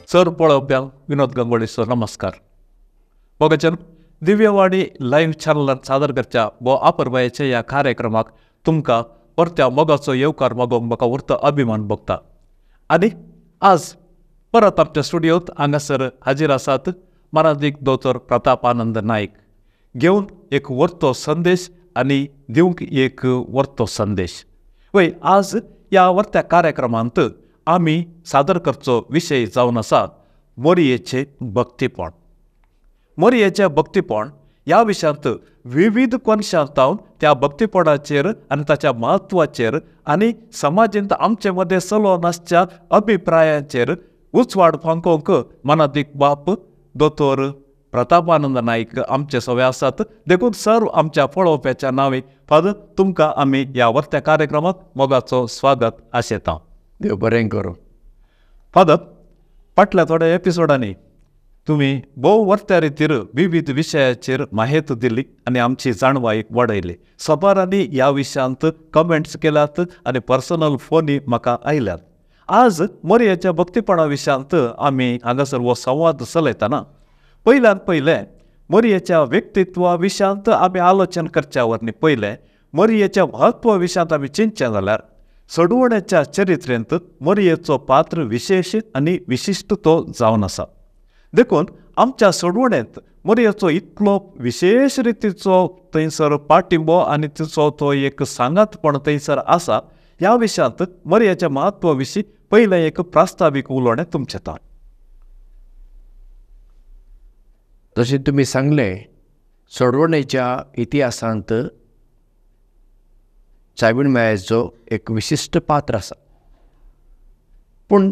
Sir पळोवप्यांक विनोद गंगोळीचो नमस्कार. मोगाचें Divyavani live चॅनलान सादर करच्या भो आपरबायेच्या ह्या कार्यक्रमाक तुमकां परत्या मोगाचो येवकार मागोवंक म्हाका उरतो अभिमान भोगता. आनी आज परत आमच्या स्टुडियोत हांगासर हाजीर आसात मानादीक दोतोर प्रताप आनंद नायक, घेवन एक वर्तो संदेश आनी दिवंक एक वर्तो संदेश. वय आज ह्या वर्त्या कार्यक्रमांत आमी सादर करचो विशय जावन आसा मोरयेचें भक्तीपण. मोरयेचें भक्तीपण ह्या विशयांत विविध कोनशांत त्या भक्तीपणाचेर आनी ताच्या म्हत्वाचेर आनी समाजेंत आमचे मदें चलोवन आसच्या अभिप्रायांचेर उजवाड फांकोवंक मानादीक बाप दोतोर प्रतापानंद नायक आमचे सवे आसात. देखून सर्व आमच्या पळोवप्याच्या नांवे फादर तुमकां आमी ह्या वर्त्या कार्यक्रमाक मोगाचो स्वागत आशेता. देव बरें करूं. फादर, फाटल्या थोड्या एपिसोडांनी तुमी भोव वर्त्या रितीर विविध विशयाचेर माहिती दिली आनी आमची जाणवाय वाडयली. सबारांनी ह्या विशयांत कमेंट्स केल्यात आनी पर्सनल फोनी म्हाका आयल्यात. आज मोरयेच्या भक्तीपणा विशयांत आमी हांगासर हो संवाद चलयतना पयल्यान पयलें मोरयेच्या व्यक्तित्वा विशयांत आमी आलोचन करच्या वरवीं पयलें मोरयेच्या म्हत्वा विशयांत आमी चिंतचें जाल्यार सोडवण्याच्या चरित्रेंत मोरयेचो पात्र विशेश आनी विशिश्ट तो जावन आसा. देखून आमच्या सोडवणेंत मोरयेचो इतलो विशेश रितीचो थंयसर पाठिंबो आनी तिचो तो एक सांगातपण थंयसर आसा. ह्या विशयांत मोरयेच्या म्हत्वा विशीं पयलें एक प्रास्तावीक उलोवणें तुमचें तान. जशें तुमी सांगलें, सोडवणेच्या इतिहासांत सायबीण मायेचो एक विशिश्ट पात्र आसा. पूण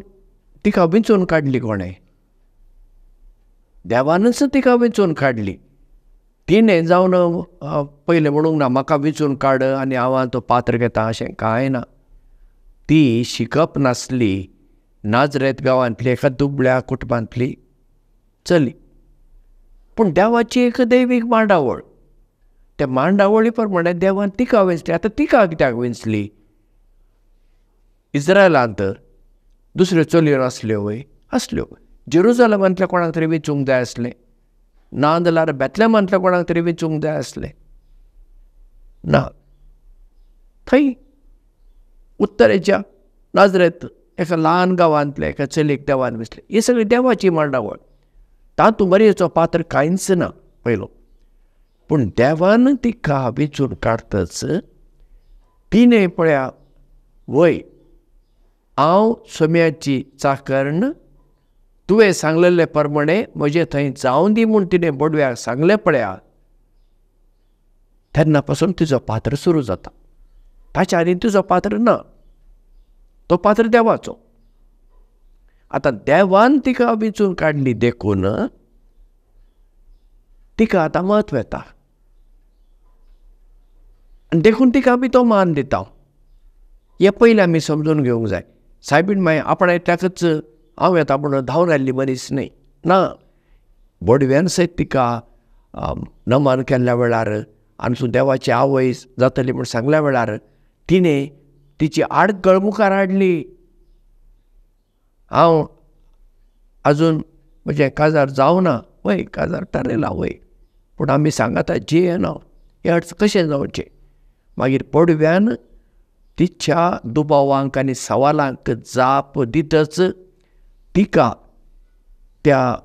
तिका वेंचून काडली कोणें? देवानूच तिका वेंचून काडली. तिणें जावन पयलें म्हणूंक ना म्हाका वेंचून काड आनी हांव तो पात्र घेता अशें कांय ना. ती शिकप नासली, नाजरेत गांवांतली एका दुबळ्या कुटुंबांतली चली. पूण देवाची एक दैवीक मांडावळ, त्या मांडावळी प्रमाणे देवान तिका वेंचली. आतां तिका कित्याक वेंचली? इस्रायलांत दुसऱ्यो चलयो आसल्यो वय? आसल्यो. जेरुजलमांतल्या कोणाक तरी वेंचूंक जाय आसलें, ना जाल्यार बेतलेमांतल्या कोणाक तरी वेंचूंक जाय आसलें. ना, थंय उत्तरेच्या नाजरेत एका ल्हान गांवांतल्या एका चलयेक देवान वेंचलें. ही सगळी देवाची मांडावळ, तातूंत मरयेचो पात्र कांयच ना पयलो. पूण देवान तिका वेंचून काडटच तिणें पळया, वय हांव सोम्याची चाकर्ण, तुवें सांगलेले प्रमाणे म्हजें थंय जावं दी म्हूण तिणें बोडव्याक सांगलें पळया, तेन्ना पासून तिजो पात्र सुरू जाता. ताच्या आदीं तिजो पात्र ना, तो पात्र देवाचो. आतां देवान तिका वेंचून काडली देखून तिका आतां म्हत्व येता आनी देखून तिका आमी तो मान दिता. हें पयलें आमी समजून घेवंक जाय. सायबीण माय आपणा एकल्याकच हांव येता म्हणून धांवन आयिल्ली मनीस न्हय ना. बोडव्यान सयत तिका नमन केल्ल्या वेळार आनी तूं देवाची आवय जातली म्हूण सांगल्या वेळार तिणें तिची आडखळ मुखार हाडली. हांव आजून म्हजें काजार जावना, वय काजार थारयलां वय, पूण आमी सांगाता जियेना, हें अर्थ कशें जावचें? मागीर पडव्यान तिच्या दुबावांक आनी सवालांक जाप दितच तिका त्या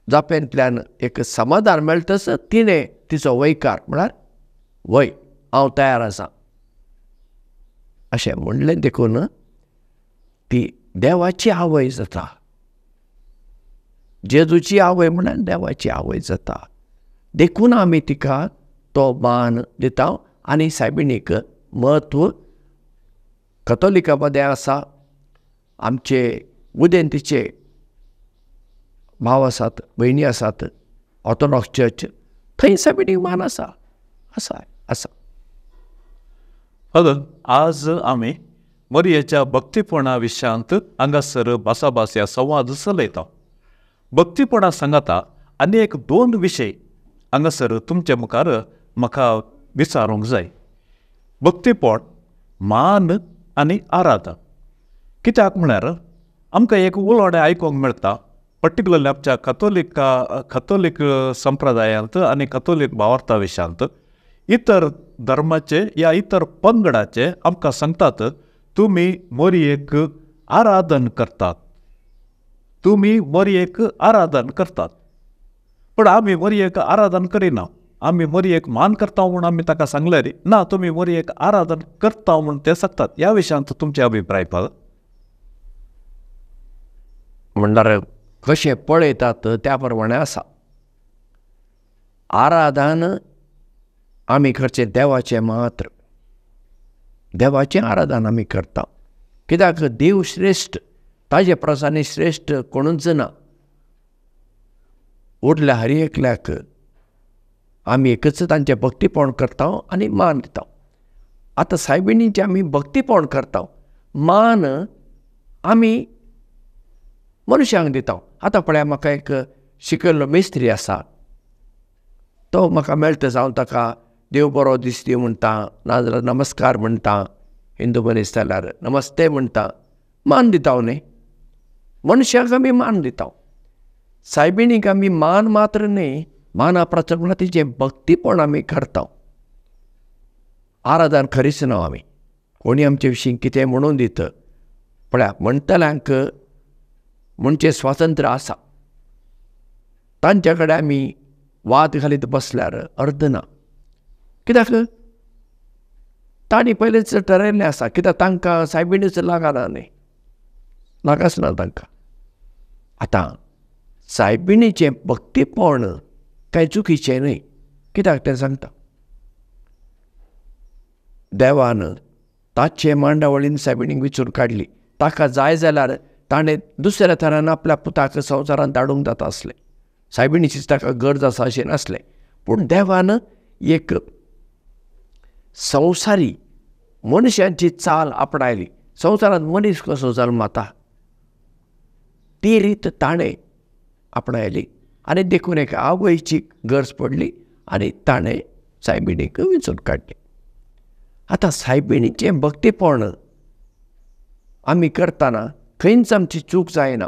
जापेंतल्यान एक समाधान मेळटच तिणें तिचो वयकार म्हळ्यार वय हांव तयार आसा अशें म्हणलें. देखून ती देवाची आवय जाता. जेजूची आवय म्हळ्यार देवाची आवय जाता. देखून आमी तिका तो मान दिता आनी सायबिणीक म्हत्व कथोलिका मदें आसा. आमचे उदेंतीचे भाव आसात, भयणी आसात, ऑर्थोडॉक्स चर्च, थंय सायबिणीक मान आसा आसा आसा. फादर, आज आमी मरयेच्या भक्तीपणा विशयांत हांगासर भासाभास या संवाद चलयता. भक्तीपणा सांगाता आनी एक दोन विशय हांगासर तुमचे मुखार म्हाका विचारूंक जाय. भक्तीपण, मान आनी आराधन. कित्याक म्हळ्यार आमकां एक उलोवणें आयकूंक मेळटा, पर्टिक्युलरली आमच्या कथोलीक कथोलीक संप्रदायांत आनी कथोलीक भावार्था विशयांत इतर धर्माचे या इतर पंगडाचे आमकां सांगतात तुमी मोरयेक आराधन करतात, तुमी मोरयेक आराधन करतात. पूण आमी मोरयेक आराधन करिना, आमी मोरयेक मान करता म्हूण आमी ताका सांगलें रे ना, तुमी मोरयेक आराधन करता म्हूण ते सांगतात. ह्या विशयांत तुमचे अभिप्राय फादर? म्हणल्यार कशें पळयतात त्या प्रमाणें आसा. आराधन आमी करचें देवाचें मात्र, देवाचें आराधन आमी करता. कित्याक देव श्रेश्ठ, ताजे प्रसांनी श्रेश्ठ कोणूच ना. उरल्या हर एकल्याक आमी एकच तांचें भक्तीपण करता आनी मान दिता. आतां सायबिणीचें आमी भक्तीपण करता, मान आमी मनशांक दिता. आतां पळया म्हाका एक शिकयल्लो मिस्त्री आसा, तो म्हाका मेळटा जावन ताका देव बरो दीस दी म्हणटा, नाजाल्यार नमस्कार म्हणटा, हिंदू मनीस जाल्यार नमस्ते म्हणटा, मान दिता न्ही. मनशाक आमी मान दिता, सायबिणीक आमी मान मात्र न्ही, माना प्रचल म्हणल्यार तिचें भक्तीपण आमी करता. आराधन खरीच ना आमी, कोणी आमचे विशीं कितें म्हणून दित. पळया म्हणटल्यांक म्हणचें स्वातंत्र्य आसा, तांचे कडेन आमी वाद घालीत बसल्यार अर्द ना. कित्याक तांणी पयलींच ठरयल्लें आसा, कित्याक तांकां सायबिणीच लागना न्ही, लागाच ना तांकां. आतां सायबिणीचें भक्तीपण कांय चुकीचें न्हय, कित्याक तें सांगता. देवान ताचे मांडावळीन सायबिणीक विचून काडली, ताका जाय जाल्यार ताणें दुसऱ्या तरान आपल्या पुताक संवसारांत धाडूंक जाता आसलें, सायबिणीचीच ताका गरज आसा अशें नासलें. पूण देवान एक संवसारी मनशांची चाल आपणायली. संवसारांत मनीस कसो जल्मता ती रीत ताणें आपणायली आनी देखून एक आवयची गरज पडली आनी ताणें सायबिणीक विंचून काडली. आतां सायबिणीचें भक्तीपण आमी करतना खंयच आमची चूक जायना.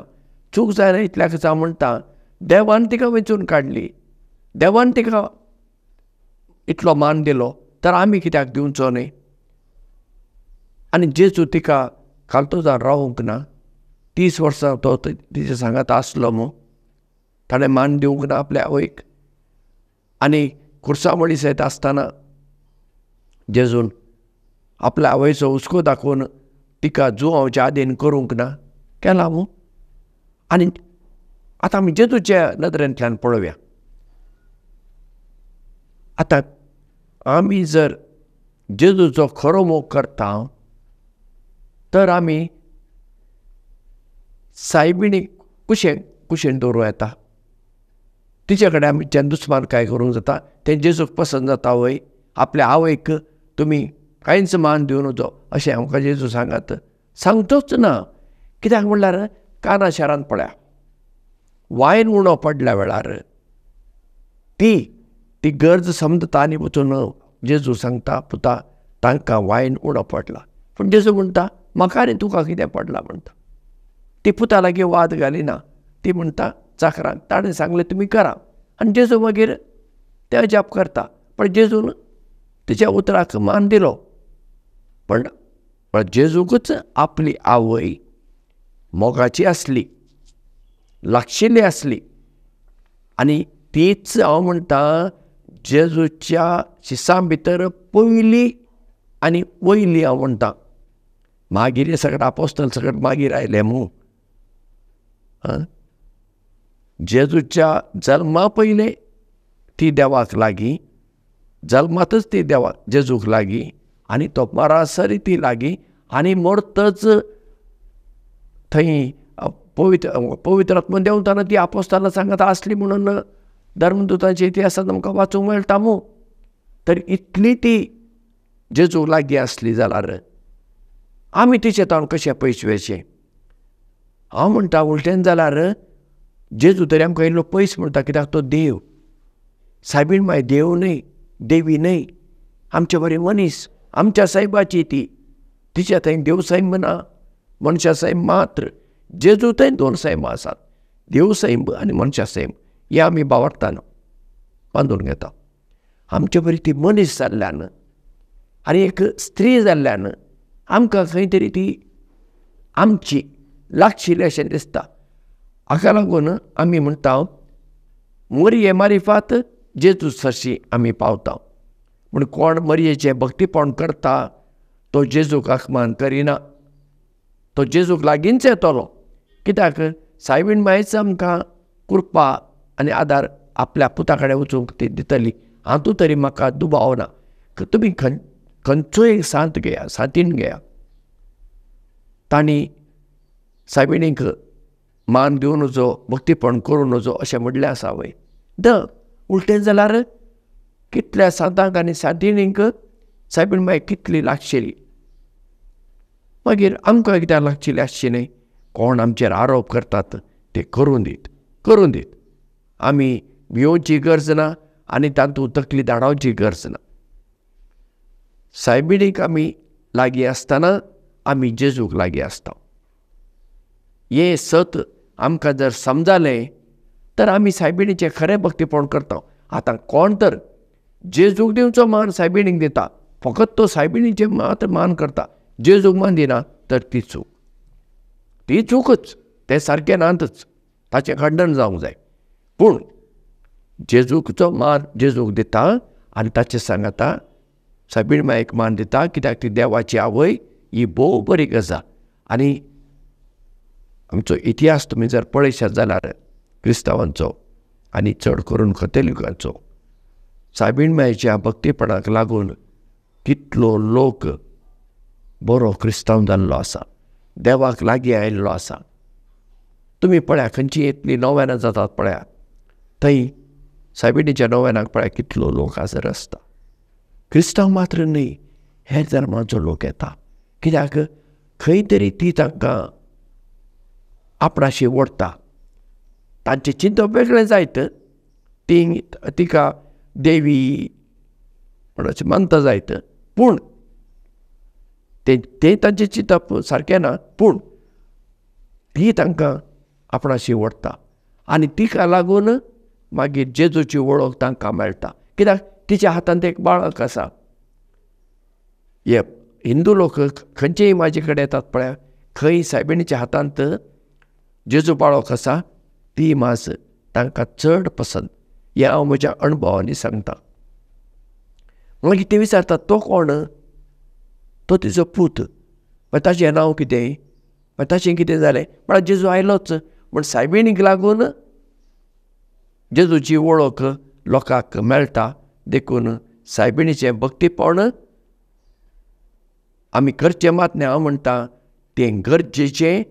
चूक जायना इतल्याकच हांव म्हणटा, देवान तिका वेंचून काडली, देवान तिका इतलो मान दिलो तर आमी कित्याक दिवचो न्ही? आनी जेजू तिका खालतोजार रावूंक ना, 30 वर्सां तो तिच्या सांगात आसलो मू, ताणें मान दिवंक ना आपल्या आवयक. आनी खुर्सामळी सयत आसतना जेजून आपल्या आवयचो हुस्को दाखोवन तिका जुवांवच्या आदीन करूंक ना, केला मू. आनी आतां आमी जेजूच्या नदरेंतल्यान पळोवया. आतां आमी जर जेजूचो खरो मोग करता तर आमी सायबिणीक कुशेन कुशेन दवरूं येता, तिचे कडेन आमच्यान दुस्मान काय करूंक जाता, तें जेजूक पसंत जाता वय? आपल्या आवयक तुमी कांयच मान दिवं नजो अशें आमकां जेजू सांगात, सांगचोच ना. कित्याक म्हणल्यार काना शारांत पळया वायन उणो पडल्या वेळार ती ती गरज समजता आनी वचून जेजू सांगता, पुता तांकां वायन उणो पडला. पूण जेजू म्हणटा म्हाका आनी तुका कितें पडलां म्हणटा. ती पुता लागीं वाद घालिना, ती म्हणटा चाकरांक ताणें सांगलें तुमी करा, आनी जेजू मागीर तें अजाप करता. पण जेजून तिच्या उतराक मान दिलो. पण जेजूकूच आपली आवय मोगाची आसली, लागशिल्ली आसली, आनी तीच हांव म्हणटा जेजूच्या शिसां भितर पयली आनी वयली हांव म्हणटा. मागीर सगळें आपोस्तल सगळें मागीर आयलें मू. जेजूच्या जल्मा पयलें ती देवाक लागीं, जल्मातच ती देवा जेजूक लागीं, आनी तो मरासरी ती लागीं, आनी मरतच थंय पवित्र पवित्र आत्मा देंवतना ती आपोस्ताला सांगत आसली म्हणून धर्मदुतांच्या इतिहासांत आमकां वाचूंक मेळटा मू. तर इतली ती जेजूक लागीं आसली जाल्यार आमी तिचे ताण कशें पयस वयचें? हांव म्हणटा उलटेन जाल्यार जेजू तरी आमकां इल्लो पयस म्हणटा, कित्याक तो देव. सायबीण माय देव न्हय, देवी न्हय, आमचे बरी मनीस, आमच्या सायबाची ती. तिच्या थंय देव सैम ना, मनशा सैम मात्र. जेजू थंय दोन सैमां आसात, देव सैम आनी मनशा सैम हें आमी भावार्थान बांदून घेता. आमचे बरी ती मनीस जाल्ल्यान आनी एक स्त्री जाल्ल्यान आमकां खंय तरी ती आमची लागशिल्ली अशें दिसता. हाका लागून आमी म्हणटा मरये मारिफात जेजू सरशी आमी पावता. पूण कोण मरयेचें भक्तीपण करता तो जेजूक आकमान करिना, तो जेजूक लागींच येतलो. कित्याक सायबीण मायच आमकां कृपा आनी आदार आपल्या पुता कडेन वचूंक ती दितली हातूंत तरी म्हाका दुबाव ना. तुमी खंयचोय सांत घेया, सांतीन घेया, तांणी सायबिणीक मान दिवं नजो, भक्तीपण करूं नजो अशें म्हणलें आसा वय? The उलटें जाल्यार कितल्या सांतांक आनी सांतिणींक सायबीण माय कितली लागशिली. मागीर आमकां कित्याक लागशिली आसची न्हय? कोण आमचेर आरोप करतात ते करूं दीत, करूं दीत, आमी भिवची गरज ना आनी तातूंत तकली धाडावची गरज ना. सायबिणीक आमी लागीं आसतना आमी जेजूक लागीं आसता. हें सत आमकां जर समजालें तर आमी सायबिणीचें खरें भक्तीपण करता. आतां कोण तर जेजूक दिवचो मान सायबिणीक दिता, फकत तो सायबिणीचें मात्र मान करता, जेजूक मान दिना तर ती चूक, ती चूकच, तें सारकें नातच, ताचें खंडन जावंक जाय. पूण जेजूचो मान जेजूक दिता आनी ताचे सांगाता सायबीण मायेक मान दिता, कित्याक ती देवाची आवय. ही भोव बरी गजाल. आनी आमचो इतिहास तुमी जर पळयशात जाल्यार क्रिस्तांवांचो आनी चड करून कथोलिकांचो, सायबीण मायेच्या भक्तीपणाक लागून कितलो लोक बरो क्रिस्तांव जाल्लो आसा, देवाक लागीं आयिल्लो आसा. तुमी पळया खंयची येतली नोवेनां जातात पळया, थंय सायबिणीच्या नोवेनाक पळया कितलो लोक हाजर आसता. क्रिस्तांव मात्र न्हय, हेर धर्मांचो लोक येता, कित्याक खंय तरी ती तांकां आपणाशी ओडटा. तांचें चिंतप वेगळें जायत, ती तिका देवी म्हण अशें मानता जायत, पूण तें तांचें चिंतप सारकें ना, पूण ती तांकां आपणाशी ओडटा आनी तिका लागून मागीर जेजूची वळख तांकां मेळटा. कित्याक तिच्या हातांत एक बाळक आसा. हे हिंदू लोक खंयचेय म्हाजे कडेन येतात पळया, खंय सायबिणीच्या हातांत जेजू बाळक आसा ती मास तांकां चड पसंत. हें हांव म्हज्या अणभवांनी सांगता. मागीर ते विचारतात तो कोण? तो तिजो पूत. मागीर ताचें नांव कितें? मागीर ताचें कितें जालें? म्हळ्यार जेजू आयलोच. पूण सायबिणीक लागून जेजूची वळख लोकांक मेळटा. देखून सायबिणीचें भक्तीपण आमी करचें मात न्हय, हांव म्हणटा तें गरजेचें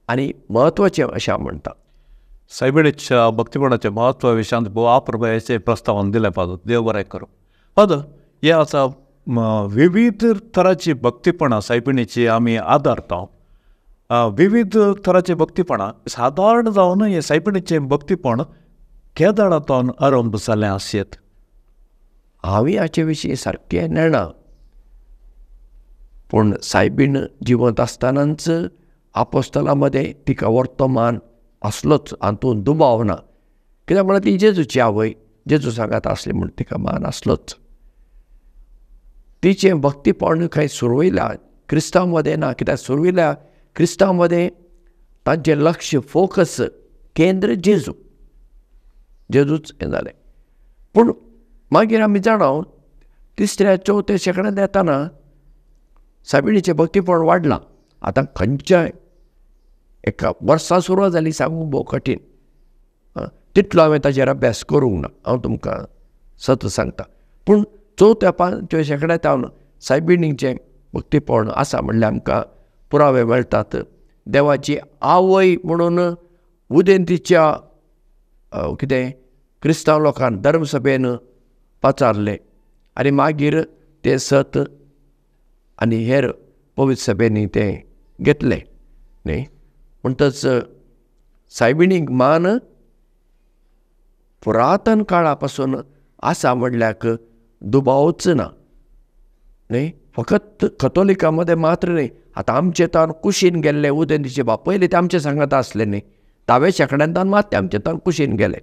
आनी म्हत्वाचें अशें हांव म्हणटा. सायबिणीच्या भक्तीपणाचें म्हत्व विशयांत भोव आप्रभायेचें प्रस्तावन दिलें फादर, देव बरें करूं. फादर, हें आसा विविध तरांची भक्तीपणां सायबिणीची आमी आदारता. विविध तरांची भक्तीपणां सादारण जावन हें सायबिणीचें भक्तीपण केदळांतल्यान आरंभ जालें आसयेत? हांवें हाचे विशीं सारकें नेणा, पूण सायबीण जिवंत आसतनाच आपोस्तलां मदें तिका वर्तो मान आसलोच, हातूंत दुबाव ना. कित्याक म्हळ्यार ती जेजूची आवय, जेजू सांगात आसली म्हूण तिका मान आसलोच. तिचें भक्तीपण खंय सुरवयल्या क्रिस्तांव मदें ना, कित्याक सुरवयल्या क्रिस्तांव मदें तांचें लक्ष फोकस केंद्र जेजू, जेजूच हें जालें. पूण मागीर आमी जाणा तिसऱ्या चवथ्या शेंकड्यांत येतना सायबिणीचें भक्तीपण वाडलां. आतां खंयच्याय एका वर्सां सुरवात जाली सांगूंक भोव कठीण, तितलो हांवें ताचेर अभ्यास करूंक ना, हांव तुमकां सत सांगता. पूण चवथ्या पांचव्या शेंकड्यांत हांव सायबिणीचें भक्तीपण आसा म्हणल्यार आमकां पुरावे मेळटात. देवाची आवय म्हणून उदेंतीच्या कितें क्रिस्तांव लोकांक धर्मसभेन पाचारलें आनी मागीर तें सत आनी हेर पवित्र सभेंनी तें घेतलें न्ही. म्हणटच सायबिणीक मान पुरातन काळा पासून आसा म्हणल्याक दुबावच ना न्ही. फकत कथोलिकां मदें मात्र न्ही, आतां आमचे तान कुशीन गेल्ले उदेंतीचे बाप पयलीं ते आमचे सांगात आसले न्ही, धाव्या शेंकड्यांत मात ते आमचे तान कुशीन गेले.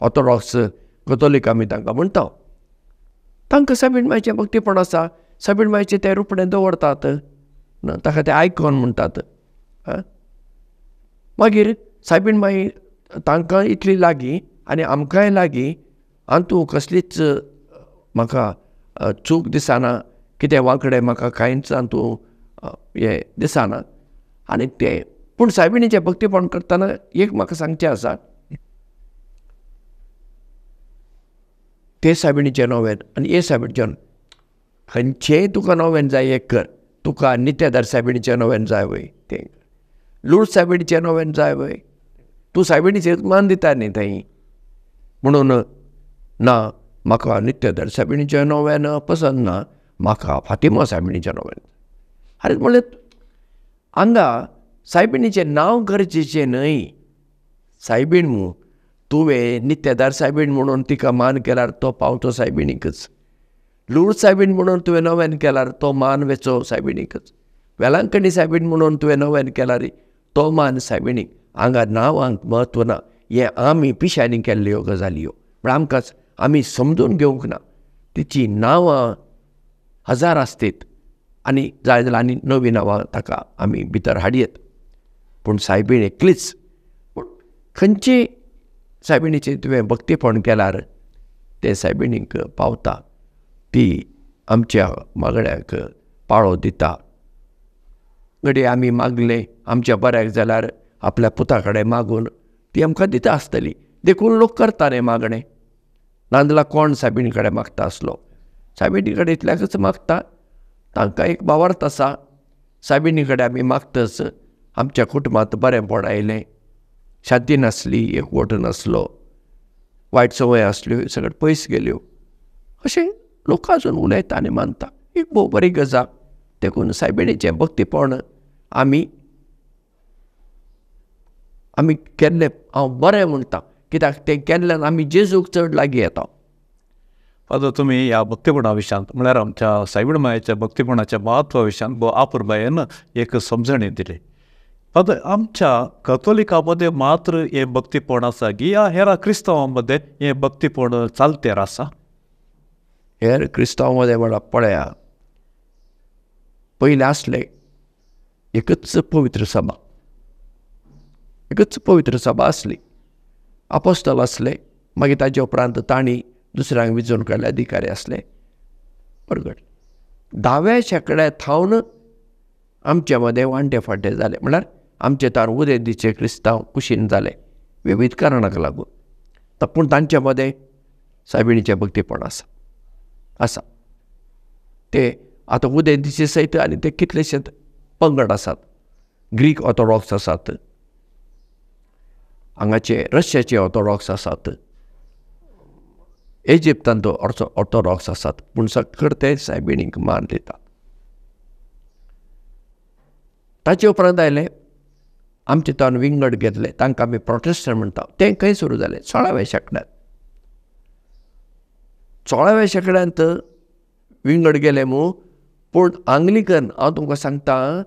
ऑर्थोडॉक्स कथोलीक आमी तांकां म्हणटा. तांकां सायबीण मायचें भक्तीपण आसा. सायबीण मायचें ते रुपडें दवरतात, ताका ते आयकॉन म्हणटात. मागीर सायबीण माई तांकां इतली लागीं आनी आमकांय लागीं, आनी तूं कसलीच म्हाका चूक दिसना, कितें वांकडें म्हाका कांयच तूं हें दिसना. आनी तें पूण सायबिणीचें भक्तीपण करतना एक म्हाका सांगचें आसा, ते सायबिणीचें नोवेन आनी हे सायबिणीचें खंयचेंय तुका नोवेन जाय एक कर. तुका नित्यादार सायबिणीचें नोवेन जाय वय तें, लूर्द सायबिणीचें नोवेन जाय वय, तूं सायबिणीचेर मान दिता न्ही थंय, म्हणून ना म्हाका नित्यादार सायबिणीचें नोवेन पसंत ना, म्हाका फातिमा सायबिणीचें नोवेन. आरे म्हणलें हांगा सायबिणीचें नांव गरजेचें न्हय. सायबीण मू तुवें नित्यादार सायबीण म्हणून तिका मान केल्यार तो पावतो सायबिणीकच, लूर्द सायबीण म्हणून तुवें नोवेन केल्यार तो मान वेचो सायबिणीकच, वेलांकणी सायबीण म्हणून तुवें नोवेन केल्यार तो मान सायबिणीक. हांगा नांवांक म्हत्व ना. हें आमी पिशांनी केल्ल्यो गजाल्यो, म्हळ्यार आमकां आमी समजून घेवंक ना. तिची नांवां हजार आसतीत आनी जाय जाल्यार आनी नवीं नांवां ताका आमी भितर हाडयत, पूण सायबीण एकलीच. पूण खंयची सायबिणीचें तुवें भक्तीपण केल्यार तें सायबिणीक पावता, ती आमच्या मागण्याक पाळो दिता. घडये आमी मागलें आमच्या बऱ्याक जाल्यार आपल्या पुता कडेन मागून ती आमकां दिता आसतली, देखून लोक करता न्ही मागणें. नाजाल्यार कोण सायबिणी कडेन मागता आसलो? सायबिणी कडेन इतल्याकच मागता, तांकां एक भावार्थ आसा. सायबिणी कडेन आमी मागतच आमच्या कुटुंबांत बरेंपण आयलें, शांती नासली, एकवट नासलो, वायट संवय आसल्यो, सगळें पयस गेल्यो, अशें लोक अजून उलयता आनी मानता. एक भोव बरी गजाल. देखून सायबिणीचें भक्तीपण आमी आमी केल्लें हांव बरें म्हणटा, कित्याक तें केल्ल्यान आमी जेजूक चड लागीं येता. फादर, तुमी ह्या भक्तीपणा विशयांत म्हळ्यार आमच्या सायबीण मायेच्या भक्तीपणाच्या म्हत्वा विशयांत भोव आपुरबायेन एक समजणी दिली. फादर, आमच्या कथोलिका मदें मात्र हें भक्तीपण आसा की ह्या हेर क्रिस्तांवां मदें हें भक्तीपण चालतेर आसा? हेर क्रिस्तांव मदें म्हळ्यार पळया, पयलें आसलें एकच पवित्र सभा, एकच पवित्र सभा आसली. आपोस्तल आसले, मागीर ताजे उपरांत तांणी दुसऱ्यांक विजून काडले अधिकारी आसले. परगट धाव्या शेंकड्या थावन आमचे मदें वांटे फांटे जाले, म्हळ्यार आमचे तार उदेंतीचे क्रिस्तांव कुशीन जाले विविध कारणाक लागून. पूण तांचे मदें सायबिणीचें भक्तीपण आसा आसा ते आतां उदेंतीचे सयत आनी ते कितलेशे पंगड आसात, ग्रीक ऑर्थोडॉक्स आसात, हांगाचे रशियाचे ऑर्थोडॉक्स आसात, इजिप्तांत ऑर्थोडॉक्स आसात, पूण सगळे ते सायबिणीक मान दितात. ताचे उपरांत आयले आमचे तान विंगड घेतले, तांकां आमी प्रोटेस्टंट म्हणटा. तें खंय सुरू जालें? 16व्या शेंकड्यांत. 16व्या शेंकड्यांत विंगड गेले मू, पूण आंग्लिकन, हांव तुमकां सांगता,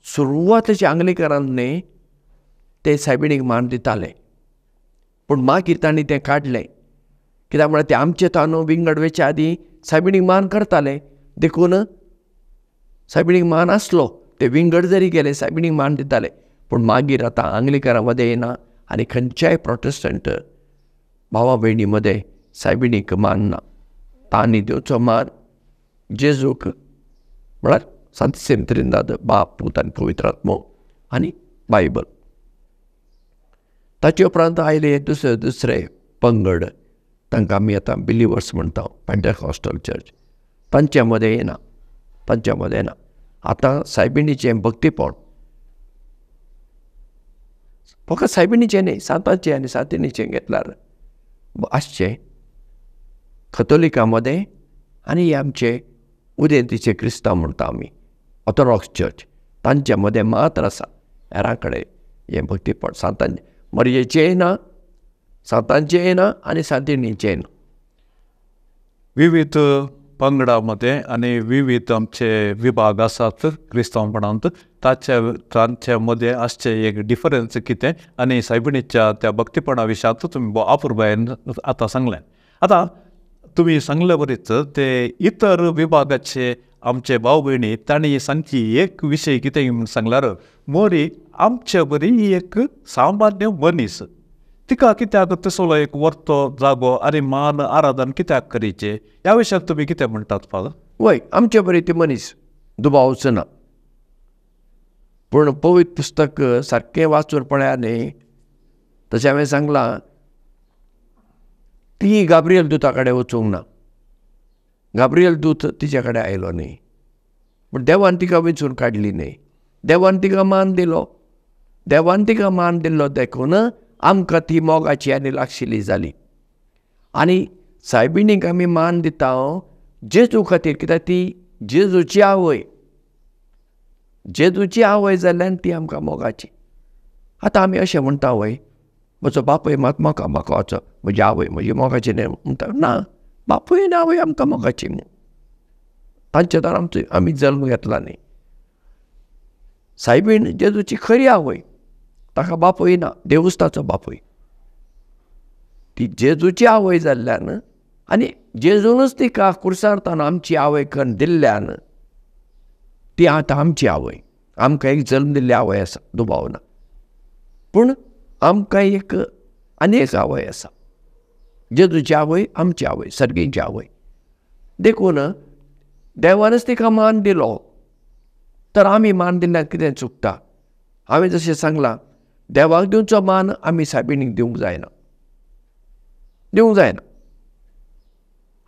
सुरवातेचे आंग्लिकनान न्ही ते सायबिणीक मान दिताले, पूण मागीर तांणी तें काडलें. कित्याक म्हळ्यार ते आमचे तानू विंगड वेचे आदीं सायबिणीक मान करताले, देखून सायबिणीक मान आसलो, ते विंगड जरी गेले सायबिणीक मान दिताले. पूण मागीर आतां आंग्लिकना मदें येना आनी खंयच्याय प्रोटेस्टंट भावा भयणी मदें सायबिणीक मान ना. तांणी दिवचो मान जेजूक, म्हळ्यार सांतिसिम त्रिंदाद, बाप, पूत आनी पवित्र आत्मो आनी बायबल. ताचे उपरांत आयले दुसरे दुसरे पंगड, तांकां आमी आतां बिलिवर्स म्हणटा, पेंटेकॉस्टल चर्च. तांच्या मदें येना, तांच्या मदें येना. आतां सायबिणीचें भक्तीपण फकत सायबिणीचें न्ही, सांताचें आनी सांतिणीचें घेतल्यार आसचें कथोलिकां मदें आनी आमचे उदेंतीचे क्रिस्तांव म्हणटा आमी, ऑर्थोडॉक्स चर्च, तांच्या मदें मात्र आसा. हेरां कडेन हें भक्तीपण सांतांचें मरयेचेंय ना, सांतांचेंय ना आनी सांतिणीचेंय ना. विविध पंगडा मदें आनी विविध आमचे विभाग आसात क्रिस्तांवपणांत, ताचे तांचे मदें आसचें एक डिफरन्स कितें आनी सायबिणीच्या त्या भक्तीपणा विशयांत तुमी अपुरबायेन आतां सांगलें. आतां तुमी सांगले बरीच ते इतर विभागाचे आमचे भाव भयणी तांणी सांगची एक विशय कितें म्हूण सांगल्यार मोरी आमचे बरी एक सामान्य मनीस, तिका कित्याक तसलो एक वर्तो जागो आनी मान आराधन कित्याक करीचे, ह्या विशयाक तुमी कितें म्हणटात फादर? वय, आमचे बरी ती मनीस दुबावचो ना, पूण पवित्र पुस्तक सारकें वाचून पळया न्ही, तशें हांवें सांगलां ती गाब्रियल दुता कडेन वचूंक ना, गाब्रियल दूत तिचे कडेन आयलो न्ही, पूण देवान तिका वेंचून काडली न्ही, देवान तिका मान दिलो, देवान तिका मान दिल्लो देखून आमकां ती मोगाची आनी लागशिल्ली जाली. आनी सायबिणीक आमी मान दिता जेजू खातीर, कित्याक ती जेजूची आवय, जेजूची आवय जाल्ल्यान ती आमकां मोगाची. आतां आमी अशें म्हणटा वय, म्हजो बापूय मात म्हाका मोगाचो, म्हजी आवय म्हजी मोगाची न्हय म्हणटा, ना, बापूय आनी आवय आमकां मोगाची न्हू, तांचे तर आमचो आमी जल्म घेतला न्ही. सायबीण जेजूची खरी आवय, ताका बापूय ना, देवूच ताचो बापूय. ती जेजूची आवय जाल्ल्यान आनी जेजूनच तिका कुर्सार ताणें आमची आवय करून दिल्ल्यान ती आतां आमची आवय, आमकां एक जल्म दिल्ली आवय आसा, दुबाव ना. पूण आमकां एक आनी एक आवय आसा, जेजूची आवय आमची आवय, सर्गीची आवय. देखून देवानच तिका मान दिलो, तर आमी मान दिल्यार कितें चुकता? हांवें जशें सांगलां, देवाक दिवचो मान आमी सायबिणीक दिवंक जायना, दिवंक जायना.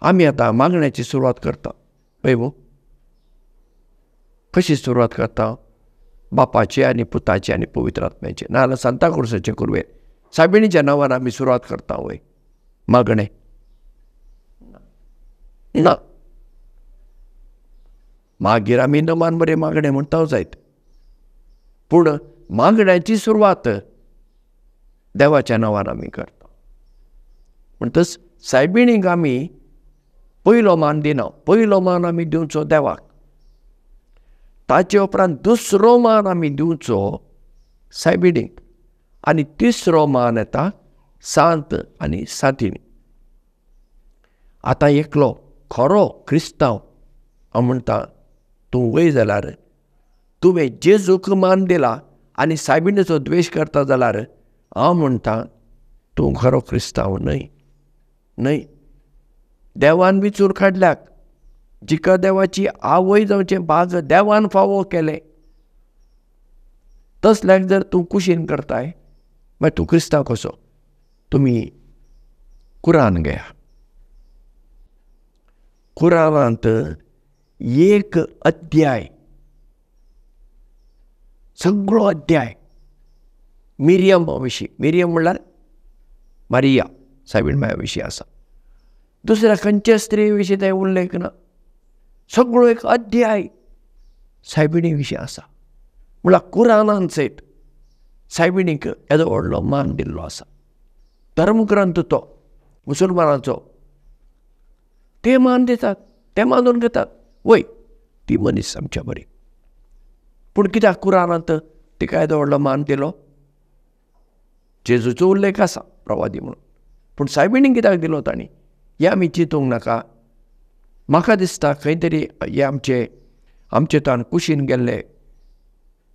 आमी आतां मागण्याची सुरवात करता, पळय मू कशी सुरवात करता, बापाची आनी पुताची आनी पवित्र आत्म्याची, नाजाल्यार सांता कुर्साचे कुरवे सायबिणीच्या नांवान आमी सुरवात करता वय मागणें ना. मागीर आमी नमान बरें मागणें म्हणटा जायत, पूण मागण्याची सुरवात देवाच्या नांवान आमी करता. म्हणटच सायबिणीक आमी पयलो मान दिना, पयलो मान आमी दिवचो देवाक, ताचे उपरांत दुसरो मान आमी दिवचो सायबिणीक, आनी तिसरो मान येता सांत आनी सांतिणी. आतां एकलो खरो क्रिस्तांव हांव म्हणटा, तूं वय जाल्यार तुवें जेजूक मान दिला आनी सायबिणीचो द्वेश करता जाल्यार हांव म्हणटा तूं खरो क्रिस्तांव न्हय. न्हय, देवान विचून काडल्याक, जिका देवाची आवय जावचें भाग देवान फावो केलें, तसल्याक जर तूं कुशीन करताय मागीर तूं क्रिस्तांव कसो? तुमी कुरान घेया, कुरानांत एक अध्याय, सगळो अध्याय मिरियम विशीं, मिरियम म्हणल्यार मारिया सायबीण माया विशीं आसा, दुसऱ्या खंयच्या स्त्री विशीं तें उल्लेख ना, सगळो एक अध्याय सायबिणी विशीं आसा. म्हणल्यार कुरानान सयत सायबिणीक येदो व्हडलो मान दिल्लो आसा. धर्मग्रंथ तो मुसलमानाचो, ते मान दितात, ते मानून घेतात, वय ती मनीस आमच्या बरी. पूण कित्याक कुरानांत तिका येदो व्हडलो मान दिलो? जेजूचो उल्लेख आसा प्रवादी म्हणून, पूण सायबिणीक कित्याक दिलो तांणी? हें आमी चिंतूंक नाका? म्हाका दिसता खंय तरी हे आमचे आमचे तान कुशीन गेल्ले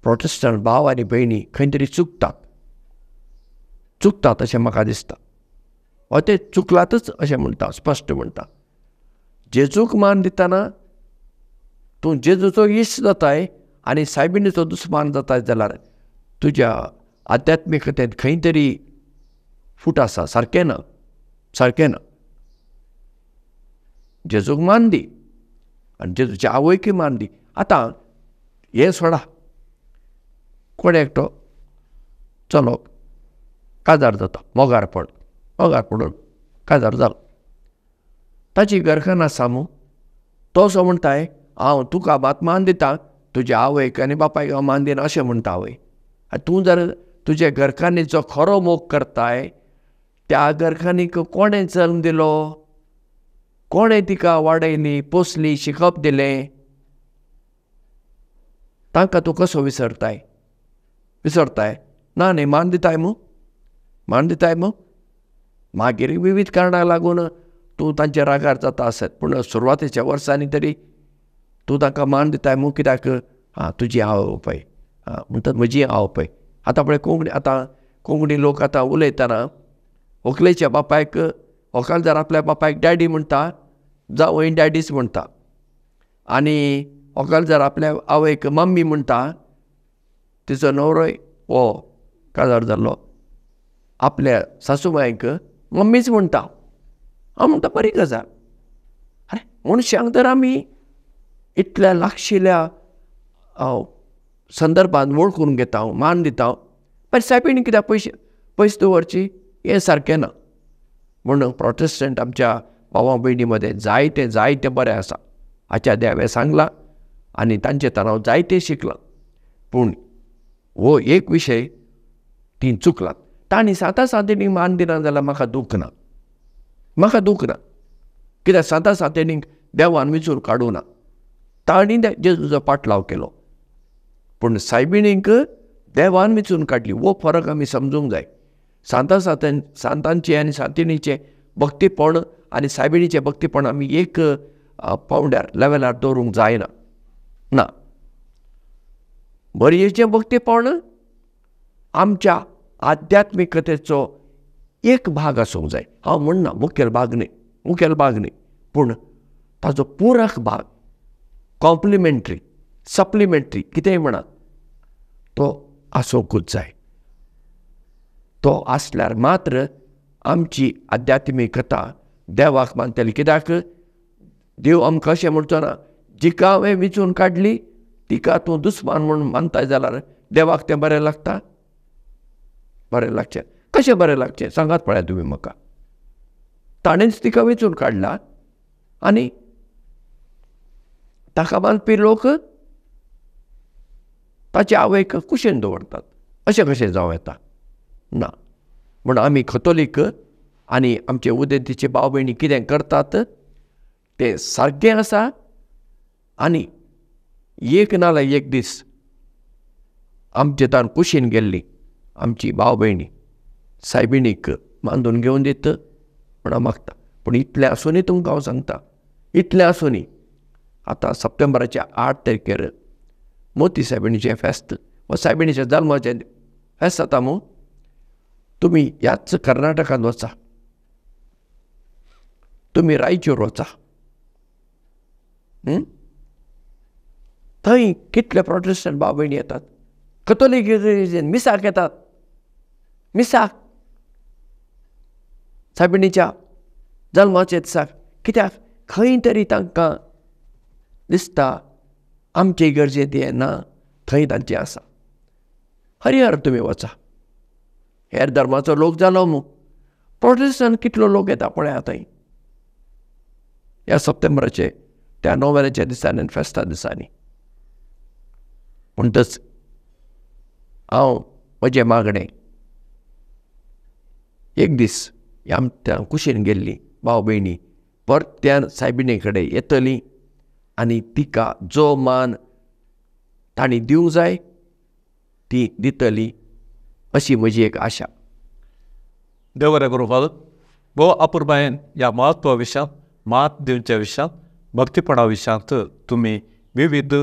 प्रोटेस्टंट भाव आनी भयणी खंय तरी चुकतात, चुकतात अशें म्हाका दिसता, वा ते चुकलातच अशें म्हणटा, स्पश्ट म्हणटा. जेजूक मान दितना तूं जेजूचो इश्ट जाताय आनी सायबिणीचो दुस्मान जाताय जाल्यार तुज्या आध्यात्मिकतेंत खंय तरी फूट आसा, सारकें ना, सारकें ना. जेजूक मान दी आनी जेजूच्या आवयकय मान दी. आतां हें सोडा, कोण एकटो चलो काजार जाता, मोगार पड, मोगार पडून काजार जालो, ताची घरकान्न आसा मू, तो असो म्हणटाय हांव तुका मात मान दिता, तुज्या आवयक आनी बापायक हांव मान दिना अशें म्हणटा आवय. आनी तूं जर तुजे घरकान्नीचो खरो मोग करताय, त्या घरकान्नीक कोणें जल्म दिलो? कोणें तिका वाडयली, पोसली, शिकप दिलें, तांकां तूं कसो विसरताय? विसरताय ना न्ही, मान दिताय मू, मान दिताय मू. मागीर विविध कारणाक लागून तूं तांच्या रागार जाता आसत, पूण सुरवातेच्या वर्सांनी तरी तूं तांकां मान दिताय मू. कित्याक आं तुजी आवय बापाय, आं म्हणटात म्हजी आवय बापाय. आतां पळय कोंकणी, आतां कोंकणी लोक आतां उलयतना व्हंकलेच्या बापायक, व्हंकल जर आपल्या बापायक डॅडी म्हणटा, जावंय डॅडीच म्हणटा, आनी व्हंकल जर आपल्या आवयक मम्मी म्हणटा, तिचो न्हवरोय हो काजार जाल्लो आपल्या सासूमायक मम्मीच म्हणटा. हांव म्हणटा बरी गजाल. अरे मनशांक तर आमी इतल्या लागशिल्ल्या संदर्भान वळखून घेता, मान दिता, पण सायबिणी कित्याक पयशे पयस दवरची, हें सारकें ना. म्हणून प्रोटेस्टंट आमच्या भावा भयणी मदें जायतें जायतें बरें आसा. हाच्या देवें सांगलां आनी तांचे तान हांव जायतें शिकलां. पूण हो एक विशय ती चुकलात. तांणी सांता सांतिणीक मान दिना जाल्यार म्हाका दूख ना, म्हाका दूख ना. कित्याक सांता सांतिणीक देवान विचून काडूं ना, तांणी जेजूचो पाटलाव केलो. पूण सायबिणीक देवान विचून काडली, हो फरक आमी समजूंक जाय. सांता सात सांतांचें आनी सांतिणीचें भक्तीपण आनी सायबिणीचें भक्तीपण आमी एक पावंड्यार लेवलार दवरूंक जायना. ना, मरयेचें भक्तीपण आमच्या आध्यात्मिकतेचो एक भाग आसूंक जाय. हांव म्हणना मुखेल भाग न्ही, मुखेल भाग न्ही, पूण ताजो पुरक भाग, कॉम्प्लिमेंट्री, सप्लिमेंट्री कितेंय म्हणात, तो आसूंकूच जाय. तो आसल्यार मात्र आमची आध्यात्मिकता देवाक मानतली. कित्याक देव आमकां अशें म्हणचो ना, जिका हांवें विचून काडली तिका तूं दुस्मान म्हूण मानताय जाल्यार देवाक तें बरें लागता? बरें लागचें कशें बरें लागचें सांगात पळयात तुमी म्हाका. ताणेंच तिका वेंचून काडला आनी ताका मानपी लोक ताचे आवयक कुशेन दवरतात. अशें कशें जावं येता? ना. म्हूण आमी कथोलीक आनी आमचे उदेंतीचे भाव भयणी कितें करतात तें सारकें आसा. आनी एक ना जाल्यार एक दीस आमचे तान कुशीन गेल्ली आमची भाव भयणी सायबिणीक बांदून घेवन दित म्हण हांव मागता. पूण इतलें आसुनूय तुमकां हांव सांगता, इतलें आसुनूय आतां सप्टेंबराच्या 8 तारखेर मोती सायबिणीचें फेस्त वा सायबिणीच्या जल्माचें फेस्त जाता मू. तुमी ह्याच कर्नाटकांत वचा, तुमी रायचूर वचा, थंय कितले प्रोटेस्टंट भाव भयणी येतात, कथोलीक मिसाक येतात, मिसाक सायबिणीच्या जल्माच्या दिसाक. कित्याक खंय तरी तांकां दिसता आमचे गरजेंत हें ना, थंय तांचें आसा. हरिहर तुमी वचा, हेर धर्माचो लोक जालो मू. प्रोटेस्टंट कितलो लोक येता पळया थंय ह्या सप्टेंबराचे त्या नोव्हेंबराच्या दिसांनी आनी फेस्ता दिसांनी. म्हणटच हांव म्हजें मागणें, एक दीस आमच्या कुशीन गेल्ली भाव भयणी परत्यान सायबिणी कडेन येतली आनी तिका जो मान तांणी दिवंक जाय ती दितली, अशी म्हजी एक आशा. देव बरें करूं फादर. भोव अपुरबायेन ह्या म्हत्वा विशयांत, मात दिवच्या विशयांत, भक्तीपणा विशयांत तुमी विविध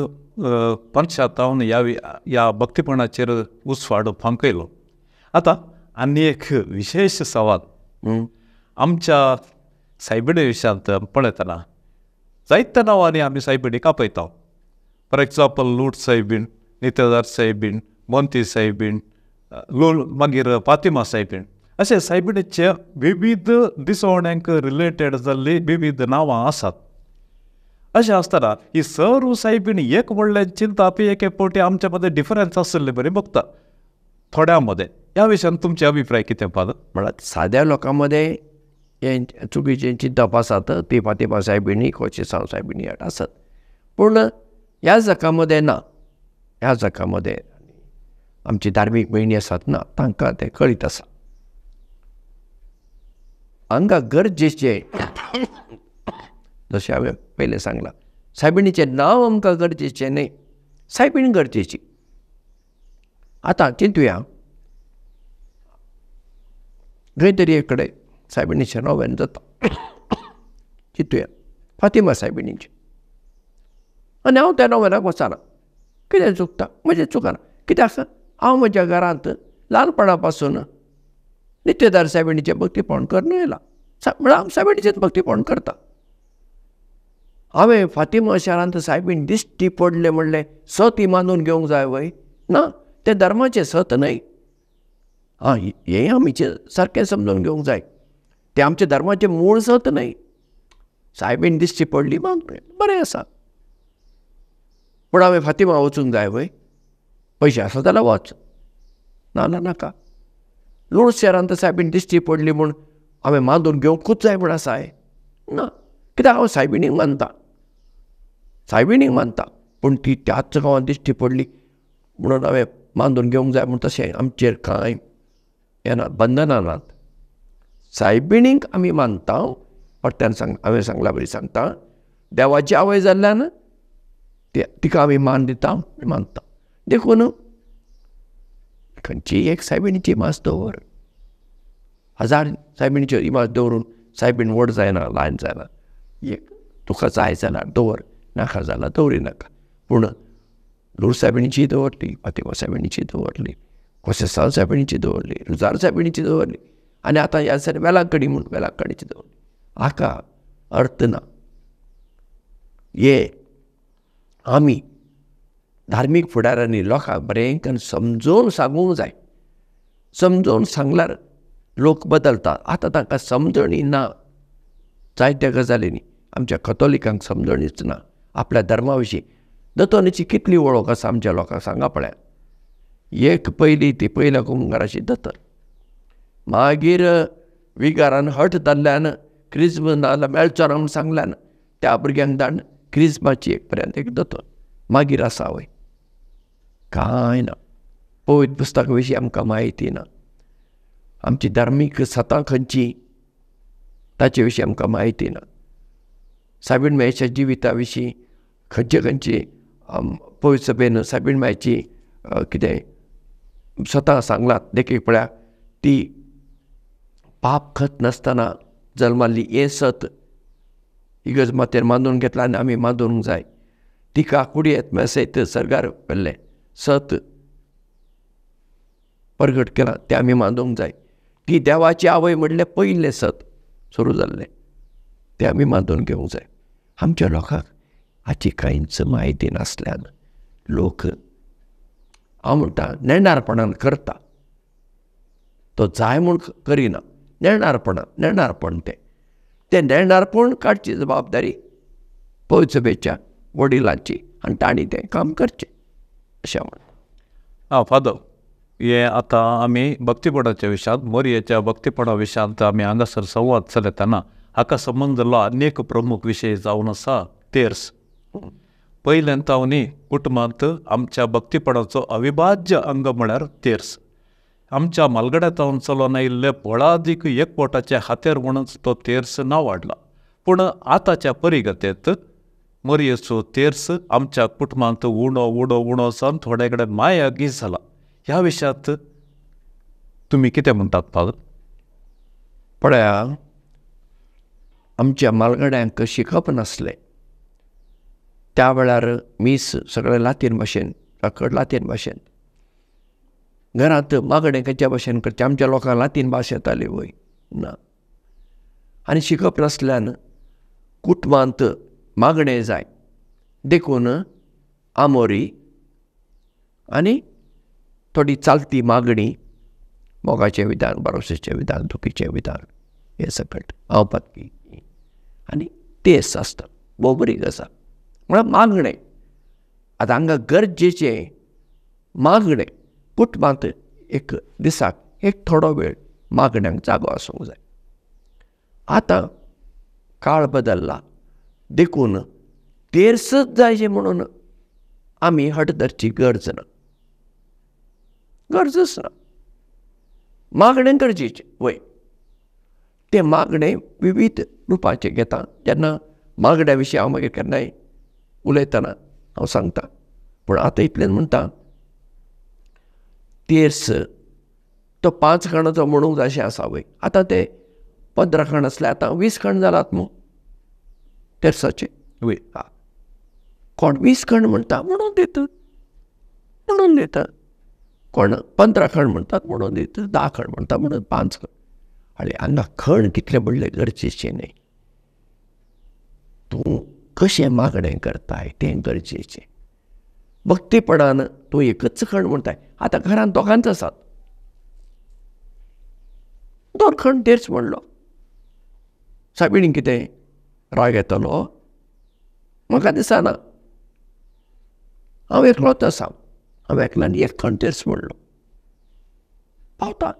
पंचातावन ह्या भक्तीपणाचेर उजवाड फांकयलो. आतां आनी एक विशेश सवाल, आमच्या सायबिणी विशयांत पळयतना जायत्या नांवांनी आमी सायबिणीक आपयता. फॉर एग्जाम्पल लूट सायबीण, नित्यदार सायबीण, मोंती सायबीण, मागीर फातिमा सायबीण, अशे सायबिणीचे विविध दिसवण्यांक रिलेटेड जाल्ली विविध नांवां आसात. अशें आसतना ही सर्व सायबीण एक व्हडलें चिंताप एके फावटी आमच्या मदें डिफरन्स आशिल्ले बरी बघता थोड्यां मदें. ह्या विशयान तुमचे अभिप्राय कितें फादर? म्हळ्यार साद्या लोकां मदें हें चुकीचें चिंतप आसात, ती फातिमा सायबिणी, कोशेसांव सायबिणी आसत, पूण ह्या जका मदें ना. ह्या जका मदें आमची धार्मीक भयणी आसात ना, तांकां तें कळीत आसा. हांगा गरजेचें जशें हांवें पयलें सांगलां, सायबिणीचें नांव आमकां गरजेचें न्हय, सायबीण गरजेची. आतां चिंतुया, खंय तरी एक कडेन सायबिणीचें नोवेन जाता, चिंतुया फातिमा सायबिणीचें, आनी हांव त्या नोवेनाक वचना. कितें चुकता? म्हजें चुकना. कित्याक हांव म्हज्या घरांत ल्हानपणा पासून नित्यदार सायबिणीचें भक्तीपण करून येयलां, म्हळ्यार हांव सायबिणीचेंच भक्तीपण करता. हांवें फातिमा शारांत सायबीण दिश्टी पडलें म्हणलें सत ही मानून घेवंक जाय वय? ना, तें धर्माचें सत न्हय. आं, हें आमी सारकें समजून घेवंक जाय, तें आमच्या धर्माचें मूळ सत न्हय. सायबीण दिश्टी पडली मागून बरें आसा, पूण हांवें फातिमा वचूंक जाय वय? पयशे आसा जाल्यार वच, ना ना नाका. लुर्द शारांत सायबीण दिश्टी पडली म्हूण हांवें मानून घेवंकूच जाय म्हूण आसा? ना, कित्याक हांव सायबिणीक मानता, सायबिणीक मानता, पूण ती त्याच गांवांत दिश्टी पडली म्हणून हांवें मानून घेवंक जाय म्हूण तशें आमचेर कांय येना, बंधनां नात. सायबिणीक आमी मानता, परत्यान सांग, हांवें सांगला बरी सांगता, देवाची आवय जाल्ल्यान तिका आमी मान दिता, मानता. देखून खंयची एक सायबिणीची इमाज दवर, हजार सायबिणीच्यो इमाज दवरून सायबीण व्हड जायना, ल्हान जायना. एक तुका जाय जाल्यार दवर, नाका जाल्यार दवरी नाका. पूण लुर्द सायबिणीची दवरली, फातिमा सायबिणीची दवरली, कोसेसांव सायबिणीची दवरली, रुजार सायबिणीची दवरली, आनी आतां ह्या दिसांनी वेलांकडी म्हूण वेलांकडीची दवरली. हाका अर्थ ना. हे आमी धार्मीक फुडाऱ्यांनी लोकांक बरें करून समजोवन सांगूंक जाय. समजोवन सांगल्यार लोक बदलता. आतां तांकां समजणी ना जायत्या गजालींनी. आमच्या कथोलिकांक समजणीच ना आपल्या धर्मा विशीं. दतोनीची कितली वळख आसा आमच्या लोकांक सांगा पळया. एक पयली ती पयल्या कुमगाराची दतन, मागीर विगारान हट धरल्यान क्रिज्म नाजाल्यार मेळचो ना म्हूण सांगल्यान त्या भुरग्यांक धाड क्रिज्माची एक पर्यंत एक दतन, मागीर आसा वय कांय ना. पवित्र पुस्तका विशीं आमकां म्हायती ना, आमची धार्मीक सतां खंयची ताचे विशीं आमकां म्हायती ना. सायबीण मायच्या जिविता विशीं खंयचे खंयचे पवित्र सभेन सायबीण मायची कितें सतां सांगलात. देखीक पळया, ती पाप खत नासतना जल्माल्ली हें सत इगर्ज मातेर मानून घेतला आनी आमी मानूंक जाय. तिका कुडयेत मेसयत सर्गार व्हेल्लें सत परगट केलां, तें आमी मानूंक जाय. ती देवाची आवय म्हणलें पयलें सत सुरू जाल्लें, तें आमी मानून घेवंक जाय. आमच्या लोकांक हाची कांयच म्हायती नासल्यान लोक हांव म्हणटा नेणारपणान करता, तो जाय म्हूण करिना, नेणारपणान, नेणारपण तें तें नेणारपण काडची जबाबदारी पवित्र सभेच्या वडिलांची आनी तांणी तें काम करचें अशें म्हणटा. आं फादर, हे आतां आमी भक्तीपणाच्या विशयांत, मोरयेच्या भक्तीपणा विशयांत आमी हांगासर संवाद चलयतना हाका संबंद जाल्लो आनी एक प्रमुख विशय जावन आसा तेर्स. पयल्यान तावनी कुटुंबांत आमच्या भक्तीपणाचो अविभाज्य अंग म्हळ्यार तेर्स. आमच्या मालगड्या तावन चलोवन आयिल्ले बळादीक एकवटाचे हातेर म्हणून तो तेर्स नांव वाडला. पूण आतांच्या परिगतेंत मोरयेचो तेर्स आमच्या कुटुंबांत उणो उणो उणो जावन थोडे कडेन मायागी जाला. ह्या विशयांत तुमी कितें म्हणटात फादर? पळया, आमच्या मालगड्यांक शिकप नासलें त्या वेळार मीस सगळें लातीन भाशेन, राकड लातीन भाशेन. घरांत मागणें खंयच्या भाशेन करचें? आमच्या लोकांक लातीन भास येताली वय? ना. आनी शिकप नासल्यान कुटुंबांत मागणें जाय, देखून आमोरी आनी थोडी चालती मागणी, मोगाचें विधान, भरोसेचें विधान, दुखीचें विधान, हें सकट हांव पातकी आनी तेस आसता. भोव बरी गजाल म्हळ्यार मागणें. आतां हांगा गरजेचें मागणें कुटुंबांत एक दिसाक एक थोडो वेळ मागण्यांक जागो आसूंक जाय. आतां काळ बदल्ला, देखून तेर्सच जायचे म्हणून आमी हट धरची गरज ना, गरजच ना. मागणें गरजेचें वय, तें मागणें विविध रुपाचें घेता. जेन्ना मागण्या विशीं हांव मागीर केन्नाय उलयतना हांव सांगता, पूण आतां इतलें म्हणटा, तेर्स तो 5 खणाचो म्हणूंक जाय अशें आसा वय. आतां ते 15 खण आसले, आतां 20 खण जालात मू तेर्साचे. वय, कोण 20 खण म्हणटा म्हणून दिता, म्हणून दिता. कोण 15 खण म्हणटात म्हणून दिता, 10 खण म्हणटा म्हणून 5 खण. आनी हांगा खण कितलें म्हणलें गरजेचें न्हय, तूं कशें मागणें करताय तें गरजेचें. भक्तीपणान तूं एकच खण म्हणटाय. आतां घरांत दोगांच आसात, 2 खण तेर्स म्हणलो, सायबिणीक कितें राग येतलो? म्हाका दिसना. हांव एकलोच आसा, हांव एकल्यान 1 खण तेर्स म्हणलो, पावता.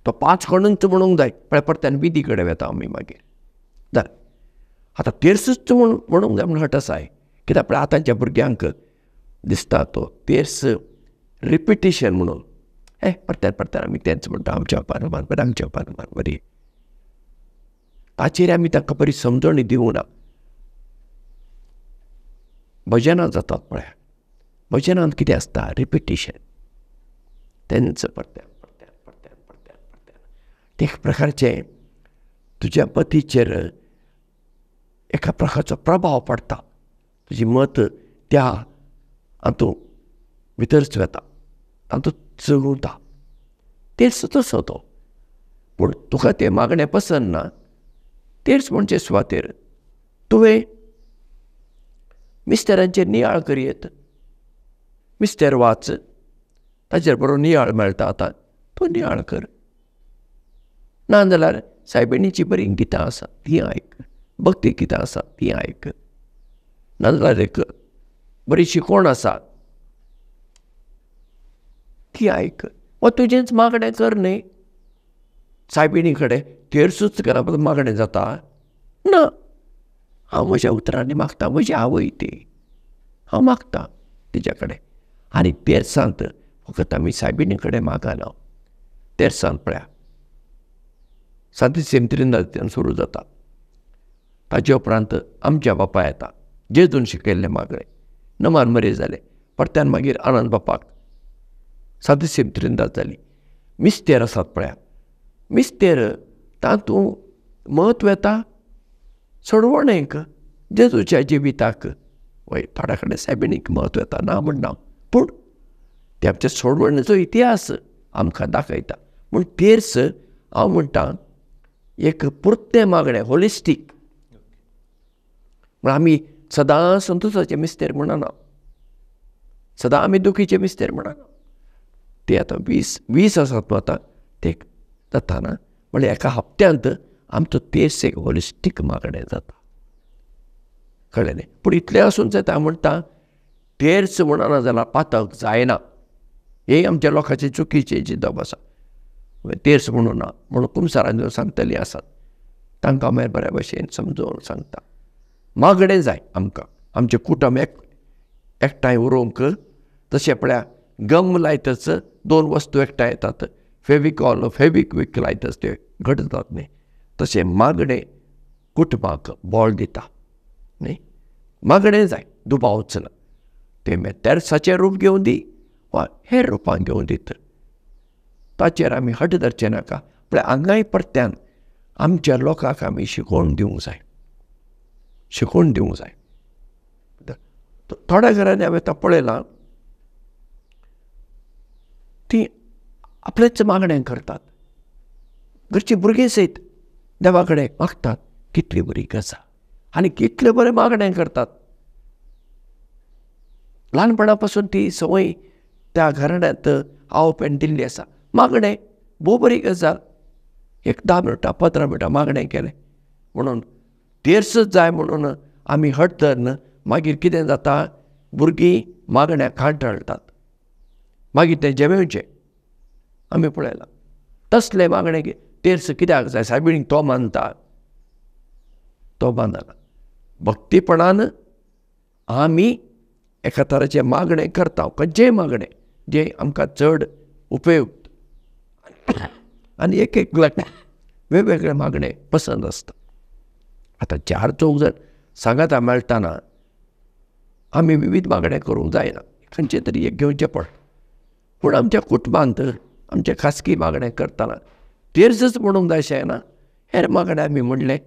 तो 5 खणूच म्हणूंक जाय, पळय परत्यान विधी कडेन वेता आमी मागीर. जालें, आतां तेर्सूच म्हणूंक जाय म्हूण हट आसाय. कित्याक पळय आतांच्या भुरग्यांक दिसता तो तेर्स रिपिटिशन म्हणून, हे परत्यान परत्यान आमी तेंच म्हणटा, आमच्या पानमान बरें, आमच्या पानमान बरी. ताचेर आमी तांकां बरी समजणी दिवना. भजनां जातात पळया, भजनांत कितें आसता? रिपिटिशन, तेंच परत्यान परत्यान परत्यान परत्यान परत्यान. ते एक प्रकारचें तुज्या मतीचेर एका प्रकारचो प्रभाव पडटा, तुजी मत त्या हातूंत भितरच वता, तातूंत चलता. तेर्स तसो तो, पूण तुका तें मागणें पसंत ना, तेर्स म्हणचे सुवातेर तुवें मिस्तेरांचेर नियाळ करयेत. मिस्तेर वाच, ताचेर बरो नियाळ मेळटा आतां, तूं नियाळ कर. ना जाल्यार सायबिणीची बरीं गितां आसा तीं आयक, भक्ती गितां आसा तीं आयक. ना जाल्यार एक बरी शिकवण आसा ती आयक, वा तुजेंच मागणें कर न्ही सायबिणी कडेन. तेर्सूच घरा मागणें जाता ना. हांव म्हज्या उतरांनी मागता, म्हजी आवय ती, हांव मागता तिच्या कडेन. आनी तेर्सांत फकत आमी सायबिणी कडेन मागना. तेर्सांत पळया सांतिसिम त्रिंदांतल्यान सुरू जाता, ताचे उपरांत आमच्या बापा येता, जेजून शिकयल्लें मागणें, नमान मरे जालें, परत्यान मागीर आनंद बापाक सांतिसिम त्रिंदाद जाली. मिस्तेर आसात पळया, मिस्तेर तातूंत म्हत्व येता सोडवणेक, जेजूच्या जिविताक. वय, थोड्या कडेन सायबिणीक म्हत्व येता, ना म्हणना, पूण ते आमच्या सोडवणेचो इतिहास आमकां दाखयता. म्हूण तेर्स हांव म्हणटा एक पुरतें मागणें, होलिस्टीक. म्हण आमी सदां संतोशाचे मिस्तेर म्हणना, सदां आमी दुखीचे मिस्तेर म्हणना. ते आतां 20 आसात आतां ते जाता ना, म्हणल्यार एका हप्त्यांत आमचो तेर्स एक होलिस्टीक मागणें जाता. कळ्ळें न्ही? पूण इतलें आसून जाता म्हणटा तेर्स म्हणना जाल्यार पातक जायना. हें आमच्या लोकांचें चुकीचें चिंतप आसा. तेर्स म्हणूं ना म्हणून कुमसारान सांगतलीं आसात, तांकां मागीर बऱ्या भशेन समजोवन सांगता. मागणें जाय आमकां, आमचें कुटुंब एकठांय उरोवंक. तशें पळया गम लायतच 2 वस्तू एकठांय येतात, फेविकॉल फेविक्विक लायतच ते घट जातात न्ही. तशें मागणें कुटुंबाक बळ दिता न्ही. मागणें जाय, दुबावच ना. तें मागीर तेर्साचें रूप घेवन दी वा हेर रुपान घेवन दित, ताचेर आमी हट धरचें नाका. पळय हांगाय परत्यान आमच्या लोकांक आमी शिकोवन दिवंक जाय, शिकोवन दिवंक जाय. थोड्या घरांनी हांवें आतां पळयलां, ती आपलेंच मागणें करतात, घरचीं भुरगीं सयत देवा कडेन मागतात. कितली बरी गजाल, आनी कितलें बरें मागणें करतात. ल्हानपणा पासून ती संवय त्या घराण्यांत आवपेन दिल्ली आसा. मागणें भोव बरी गजाल, एक 10 मिनटां 15 मिनटां मागणें केलें म्हणून तेर्सच जाय म्हणून आमी हट धरून मागीर कितें जाता, भुरगीं मागण्या कांटाळटात, मागीर तें जेमेवचें आमी पळयलां. तसलें मागणें तेर्स कित्याक जाय? सायबिणीक तो मानता, तो मानना. भक्तीपणान आमी एका तराचें मागणें करता, खंयचेंय मागणें जें आमकां चड उपयुक्त, आनी एक एक वेगवेगळे मागणें पसंत आसता. आतां चार चौग जाण सांगाता मेळटना आमी विविध मागणें करूंक जायना, खंयचें तरी एक घेवचें पडटा. पूण आमच्या कुटुंबांत आमचें खासगी मागणें करतना तेर्सच म्हणूंक जाय अशें ना, हेर मागणें आमी म्हणलें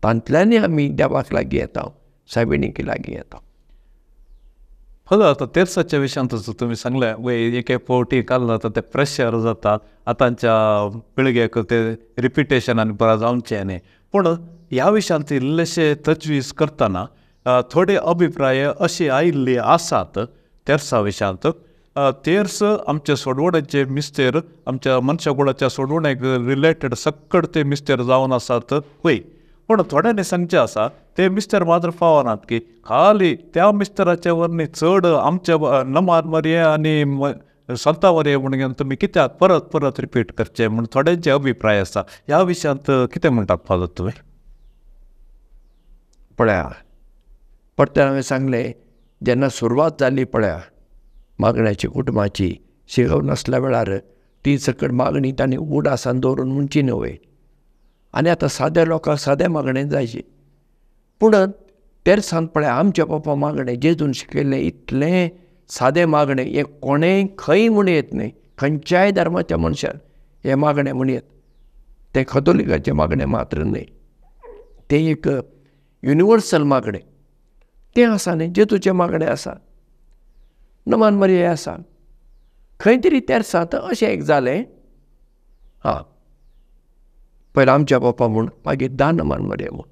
तांतल्यानय आमी देवाक लागीं येता, सायबिणीक लागीं येता. हय, आतां तेर्साच्या विशयांतच तुमी सांगलें वय एक एक फावटी काडला जाता तें प्रेशर जाता आतांच्या पिळगेक, तें रिपिटेशन आनी बरें जावचें न्ही. पूण ह्या विशयांत इल्लेशे तजवीज करतना थोडे अभिप्राय अशी आयिल्ली आसात तेर्सा विशयांत. तेर्स आमच्या सोडवणेचे मिस्तेर, आमच्या मनशाकुळाच्या सोडवणेक रिलेटेड सक्कड ते मिस्तेर जावन आसात वय. पूण थोड्यांनी सांगचें आसा ते मिस्तेर मात्र पावनात की खाली त्या मिस्तेराच्या वरनी चड आमच्या नमान मरये आनी संता मरये म्हणून तुमी कित्याक परत परत रिपीट करचे म्हूण थोड्यांचे अभिप्राय आसा. ह्या विशयांत कितें म्हणटात फादर तुमी? पळया, परते हांवें सांगलें, जेन्ना सुरवात जाली पळया मागण्याची कुटुंबाची शिगव नासल्या वेळार ती सकट मागणी तांणी उडासान दवरून म्हणची न्हय. आनी आतां साद्या लोकांक सादें मागणें जायची. पूण तेर्सान पळय आमच्या पप्पा मागणें जेजून शिकयल्लें इतलें सादें मागणें हें कोणेंय खंय म्हूण येत न्हय, खंयच्याय धर्माच्या मनशान हें मागणें म्हण येत. तें कथोलिकाचें मागणें मात्र न्हय, तें एक युनिवर्सल मागणें तें आसा न्हय, जेजूचें मागणें आसा, नमान मरये आसा. खंय तरी तेर्सांत अशें एक जालें, हां पयलीं आमच्या पप्पा म्हूण, मागीर धा नमान मरये म्हूण.